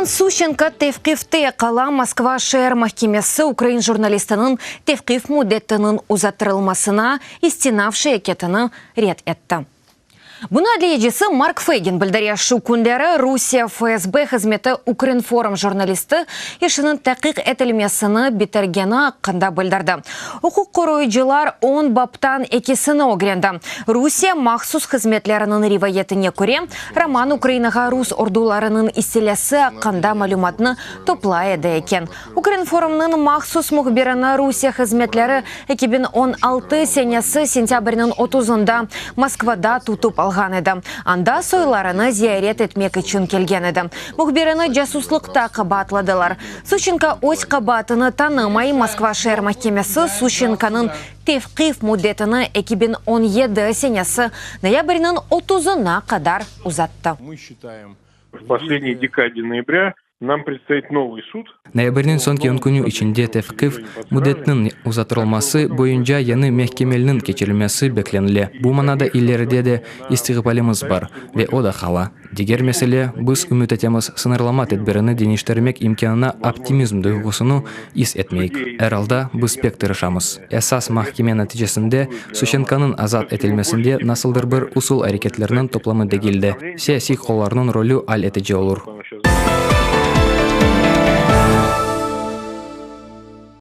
Roman Suşçenko tevqifte qala, Moskva şeer mahkemesi ukrain jurnalistiniñ tevqif müddetiniñ uzattırılmasına istinaf şekâyetini red etti. Bunı adliyecisi Mark Feygin bildire. Şu künleri Rusiye FSB hızmeti Ukrinform jurnalisti işiniñ taqiq etilmesini bitirgeni aqqında bildirdi. Uquq qoruyıcılar on baptan ekisini ögrendi. Rusiye mahsus hızmetleriniñ rivayetine köre, Roman Ukrainağa rus ordularınıñ istilâsı aqqında malümatnı toplay edi eken. Ukrinformnıñ mahsus mühbirini Rusiye hızmetleri 2016 senesi sentâbrniñ otuzında Moskvada tutıp alğan edi. Anda soylarını ziyaret etmek içün kelgen edi. Mühbirini casuslıqta qabaatladılar. Suşçenko öz qabaatını tanımay. Moskva şeer mahkemesi Suşçenkonıñ tevqif müddetini 2017 senesi noyabrniñ otuzına qadar uzattı. V posledney dekade noyabrâ nam predstoit novıy sud. Noyabrniñ soñki on künü içinde tevqif müddetiniñ uzattırılması boyunca yañı mehkemelniñ keçirilmesi beklenile. Bu manada ileride de istiqbalimiz bar, ve o da qala. Diger mesele, biz ümüt etemiz, sıñırlama tedbirini deñiştirmek imkânına optimizm duyğusını is etmeyik. Er alda, biz pek tırışamız. Esas mahkeme neticesinde Suşçenkonıñ azat etilmesinde nasıldır bir usul areketlerniñ toplamı degil de, siyasiy qollarnıñ rolü al etici olur.